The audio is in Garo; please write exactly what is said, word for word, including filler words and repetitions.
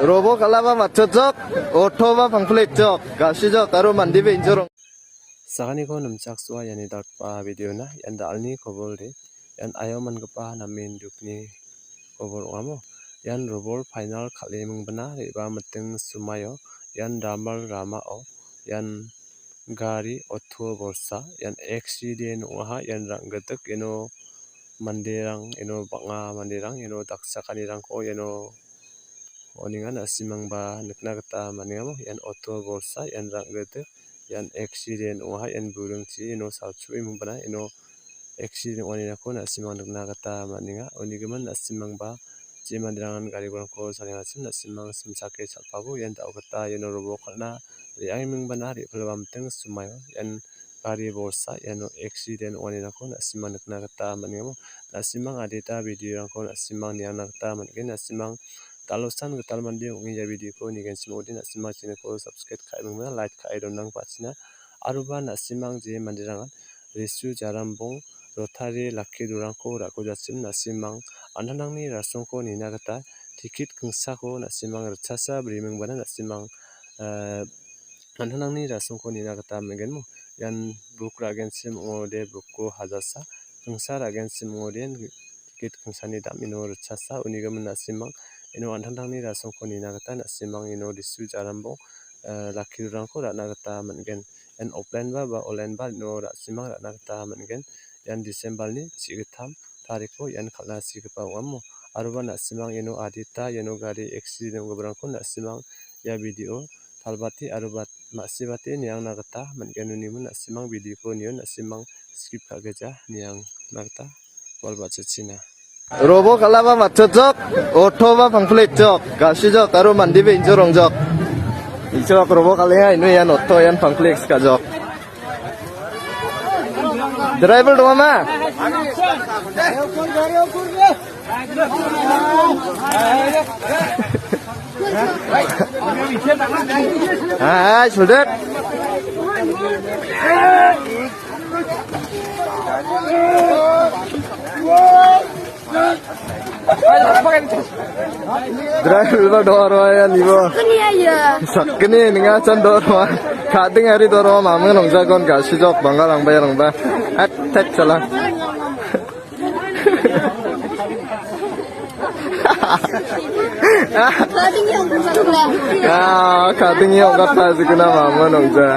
Robo kal·aba matchotjok, otoba pangplikjok, gasijok aro mandiba injorong. Saganiko nimchaksoa iani dal·gipa videona, ian da·alni kobolde, ian aio mangipa namen dukni kobol ong·amo. Ian robol painal kal·e mingbina re·baa miting sumaio, ian damal ramao, ian gari oto bolsa, ian eksiden ong·aha, ian rang·gitik, iano manderang, iano bang·a manderang, iano dakchakanirangko iano on·enga, na·simangba nikna gita man·engamo. Ian oto bolsa, ian rang·gitik, ian eksiden ong·aha, ian buringchi iano salchoe mingbina, iano eksiden ong·anirangko na·simang nikna gita man·enga. Unigimin na·simangba je manderangan garikorangko salengachim na·simang simchake chal·pabo ian da·o gita iano robol kal·na re·angni mingbana re·pilba miting sumaio ian gari bolsa iano eksiden ong·anirangko na·simang nikna gita man·enga. Na·simang adita videorangko na·simang niangna gita man·gen. Na·simang dal·osan gital mande ong·e ia videoko nigenchim ong·ode na·simang channelko subscribe ka·e mingbena, like ka·e donangpachina. Aroba na·simang je manderangan Risu Jarambong Rotari Lucky Draw-rangko ra·kojachim na·simang an·tangtangni rasongko nina gita tikit gingsako na·simang ritchasa brimingbana na·simang, eh, an·tangtangni rasongko nina gita man·gen mo. Ian buk ra·genchim ong·ode buko hajasa, gingsa ra·genchim ong·ode tikit gingsani dam·ino ritchasa unigimin na·simang ino an·tangtangni rasongko nina gita na·simang ino Risu Jarambong, eh, Lucky Draw-rangko ra·na gita man·gen. Ian offline-ba, ba online-ba ino ra·simang ra·na gita man·gen. Ian December-ni chi·gittam tariko ian kal·na sigipa ong·amo. Aroba na·simang iano adita iano gari eksiden ong·giparangko na·simang ia video talbate aroba ma·sibate niangna gita man·gen. Unigimin na·simang videoko nion, na·simang skip ka·geja niangna gita walbachachina. Robo kal·aba matchotjok, otoba pangplikjok, gasijok aro mandiba injorongjok. Ijok robo kal·enga, ino ian oto ian pangplik sikajok. Driver dongama? Hai, suldek. Driver ba doro ya nibo. Sakgni ya. Sakgni ninga chan doro. Kading hari doro mamang nongjagon gasijok banggal angbai rangba. At tek salah. Kading ya ongkat pa sikuna mamang nongja.